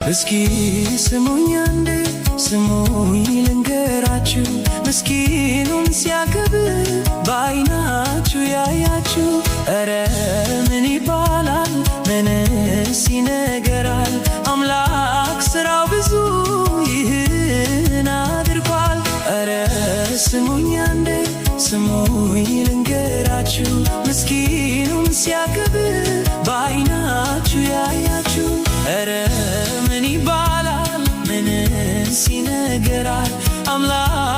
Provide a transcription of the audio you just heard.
እስኪ ስሙኝ አንዴ፣ ስሙኝ ልንገራችሁ፣ ምስኪኑን ሲያከብር በዓይናችሁ ያያችሁ። እረ ምን ይባላል? ምንስ ይነገራል? አምላክ ስራው ብዙ ይህን አድርጓል። እረ ስሙኝ አንዴ፣ ስሙኝ ልንገራችሁ፣ ምስኪኑን ሲያከብር በዓይናችሁ ያያችሁ። እረ ምን ይባላል? ምንስ ይነገራል? አምላክ